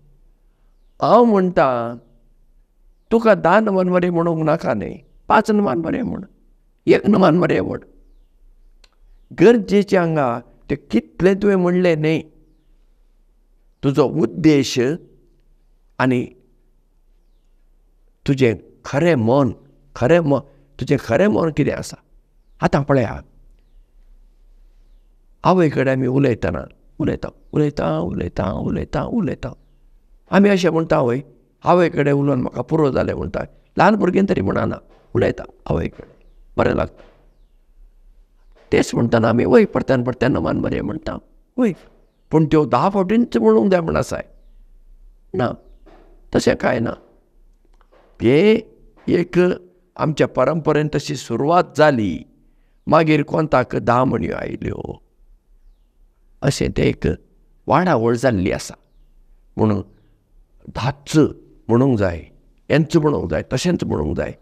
हांव म्हणटा तुका 10 नमान मरये म्हणूंक नाका न्हय, 5 नमान मरये म्हूण, 1 नमान मरये म्हूण. गरजेचें हांगा तें कितलें तुवें म्हणलें न्हय, तुजो उद्देश आनी तुजें खरें मन, खरें मन तुजें खरें मन कितें आसा. आतां पळया आवय कडेन आमी उलयतना उलयता उलयता उलयता उलयता उलयता आमी अशें म्हणटा वय, आवय कडेन उलोवन म्हाका पुरो जालें म्हणटा. ल्हान भुरगीं तरी म्हणना, उलयता आवय कडेन बरें लागता. तेच म्हणटना आमी वय परत्यान परत्यान नमान बरें म्हणटा वय, पूण त्यो 10 फावटींच म्हणूंक जाय म्हण आसाय ना, तशें कांय ना. हे एक आमच्या परंपरेन तशी सुरवात जाली, मागीर कोंताक 10 म्हणयो आयल्यो, अशें तें एक वाडावळ जाल्ली आसा. म्हणून 10च म्हणूंक जाय, हेंच म्हणूंक जाय, तशेंच म्हणूंक जाय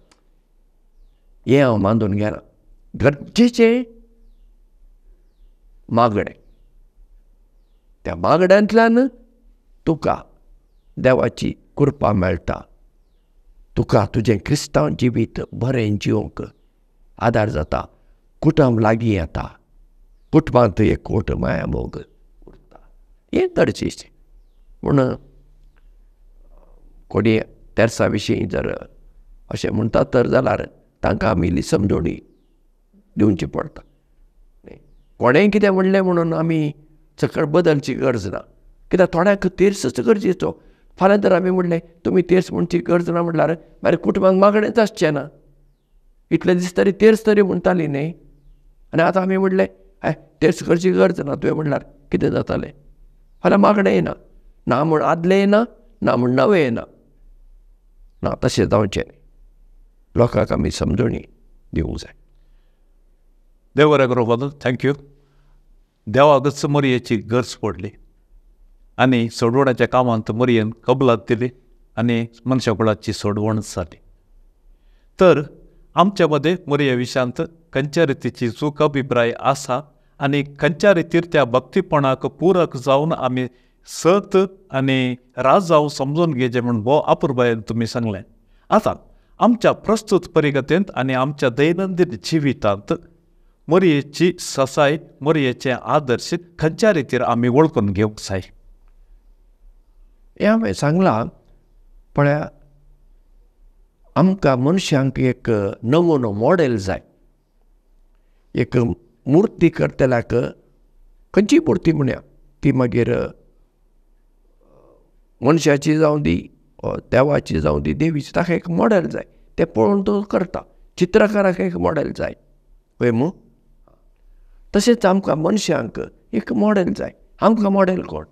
हें हांव मानून घेना. गरजेचें मागणें, त्या मागण्यांतल्यान तुका देवाची कृपा मेळटा, तुका तुजें क्रिस्तांव जिवीत बरें जिवंक आदार जाता, कुटुंब लागीं येता, कुटुंबांत एकवट माया मोग उरता, हें गरजेचें. पूण कोणी तेर्सा विशीं जर अशें म्हणटा तर जाल्यार तांकां आमी इल्ली समजवणी दिवची पडटा. कोणेंय कितें म्हणलें म्हणून आमी सकळ बदलची गरज ना, कित्याक थोड्यांक तेर्सच गरजेचो. फाल्यां तर आमी म्हणलें तुमी तेर्स म्हणची गरज ना म्हणल्यार मागीर कुटुंबांक मागणेंच आसचें ना. इतले दीस तरी तेर्स तरी म्हणटाली न्ही, आनी आतां आमी म्हणलें हय तेर्स करची गरज ना तुवें म्हणल्यार कितें जातालें? फाल्यां मागणें येना, ना म्हूण आदलें येना, ना म्हूण नवें येना. ना, तशें जावचें न्ही. लोकांक आमी समजणी दिवंक जाय. देव बरें करूं फादर, thank you. देवाकच मरयेची गरज पडली आनी सोडवण्याच्या कामांत मरयेन कबलात दिली आनी मनशाकुळाची सोडवण जाली. तर आमच्या मदें मरये विशयांत खंयच्या रितीची चूक अभिप्राय आसा आनी खंयच्या रितीर त्या भक्तीपणाक पूरक जावन आमी सत आनी राजांव समजून घेवचें म्हूण भोव अपुरबायेन तुमी सांगलें. आतां आमच्या प्रस्तूत परिगतेंत आनी आमच्या दैनंदीन जिवितांत मरयेची ससाय, मरयेचे आदर्श खंयच्या रितीर आमी वळखून घेवंक जाय हें हांवें सांगलां. पळया आमकां मनशांक एक नमुनो मॉडेल जाय. एक मुर्ती करतल्याक खंयची मुर्ती म्हणया, ती मागीर मनशाची जावं दी, देवाची जावं दी, देवीची, ताका एक मॉडेल जाय, तें पळोवन तो करता. चित्रकाराक एक मॉडेल जाय वय मू, तशेंच आमकां मनशांक एक मॉडेल जाय. आमकां मॉडेल कोण?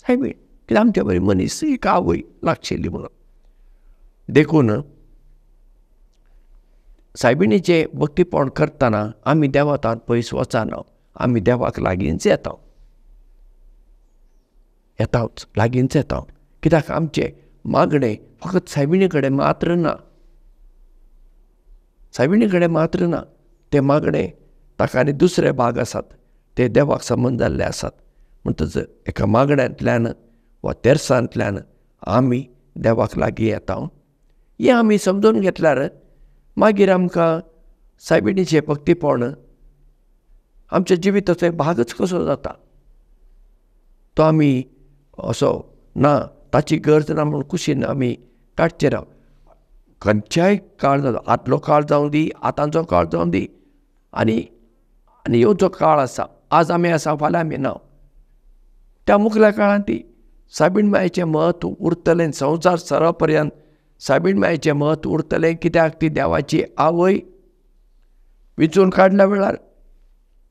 सायबीण. कित्याक आमच्या बरी मनीस एक आवय लागशिल्ली म्हणून. देखून सायबिणीचें भक्तीपण करतना आमी देवातान पयस वचना, आमी देवाक लागींच येता, येताच लागींच येता. कित्याक आमचें मागणें फकत सायबिणी कडेन मात्र ना, सायबिणी कडेन मात्र ना, तें मागणें ताका आनी दुसरे भाग आसात ते देवाक संबंद जाल्ले आसात. म्हणटच एका मागण्यांतल्यान वा तेर्सांतल्यान आमी देवाक लागीं येता. हें आमी समजून घेतल्यार मागीर आमकां सायबिणीचें भक्तीपण आमच्या जिविताचो एक भागच कसो जाता. तो आमी असो ना ताची गरज ना म्हूण कुशीन आमी काडचे ना. खंयच्याय काळ जालो, आदलो काळ जावं दी, आतांचो काळ जावं दी, आनी आनी येवचो काळ आसा, आज आमी आसा फाल्यां आमी ना, त्या मुखल्या काळांत ती सायबीण मायेचें म्हत्व उरतलें. संवसार सरा पर्यंत सायबीण मायेचें म्हत्व उरतलें. कित्याक ती देवाची आवय विंचून काडल्या वेळार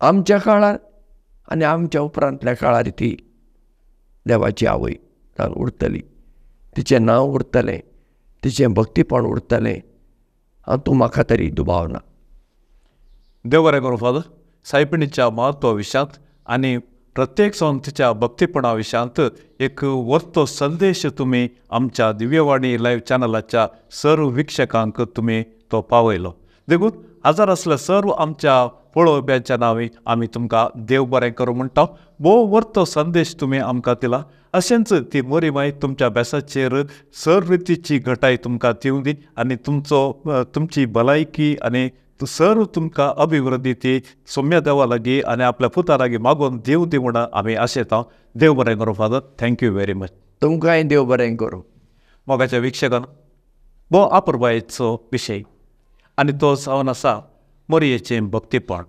आमच्या काळार आनी आमच्या उपरांतल्या काळार ती देवाची आवय जावन उरतली. तिचें नांव उरतलें, तिचें भक्तीपण उरतलें, हातूंत म्हाका तरी दुबाव ना. देव बरें करूं फादर. सायबिणीच्या म्हत्वा विशयांत आनी प्रत्येक संस्थेच्या भक्तीपणा विशयांत एक वर्तो संदेश तुमी आमच्या दिव्यवाणी लायव्ह चॅनलाच्या सर्व वीक्षकांक तुमी तो पावयलो. देखून हाजर आसल्या सर्व आमच्या पळोवप्यांच्या नांवी आमी तुमकां देव बरें करूं म्हणटा. भोव वर्तो संदेश तुमी आमकां दिला. अशेंच ती मोरी माई तुमच्या बेसाचेर सर्व रितीची घटाय तुमकां दिवं दी आनी तुमचो तुमची भलायकी आनी सर्व तुमकां अभिवृद्धी ती सौम्य देवा लागीं आनी आपल्या पुता लागीं मागून दिवं दी म्हणून आमी आशेता. देव बरें करूं father. Thank you very much. तुमकांय देव बरें करूं. मोगाच्या वीक्षकान भोव आपुरबायेचो विशय आनी तो जावन आसा मोरयेचें भक्तीपण.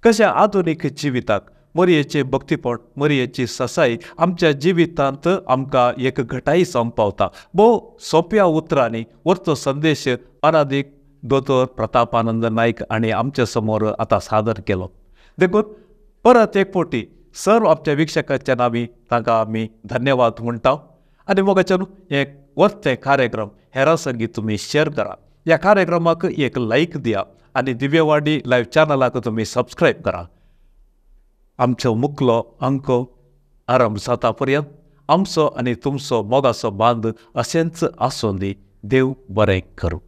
कशें आधुनीक जिविताक मोरयेचें भक्तीपण, मोरयेची ससाय आमच्या जिवितांत आमकां एक घटाई जावंक पावता. भोव सोंप्या उतरांनी वरतो संदेश अनादीक दोतोर प्रतापानंद नायक आनी आमच्या समोर आतां सादर केलो. देखून परत एक फावटी सर्व आमच्या वीक्षकांच्या नांवी तांकां आमी धन्यवाद म्हणटा. आनी मोगाच्यान हें वरतें कार्यक्रम हेरां संगी तुमी शेअर करा, ह्या कार्यक्रमाक एक लायक दिया आनी दिव्यवाणी लायव्ह चॅनलाक तुमी सबस्क्रायब करा. आमचो मुकलो अंको आरंभ जाता पर्यंत आमचो आनी तुमचो मोगाचो बांद अशेंच आसूं दी. देव बरें करूं.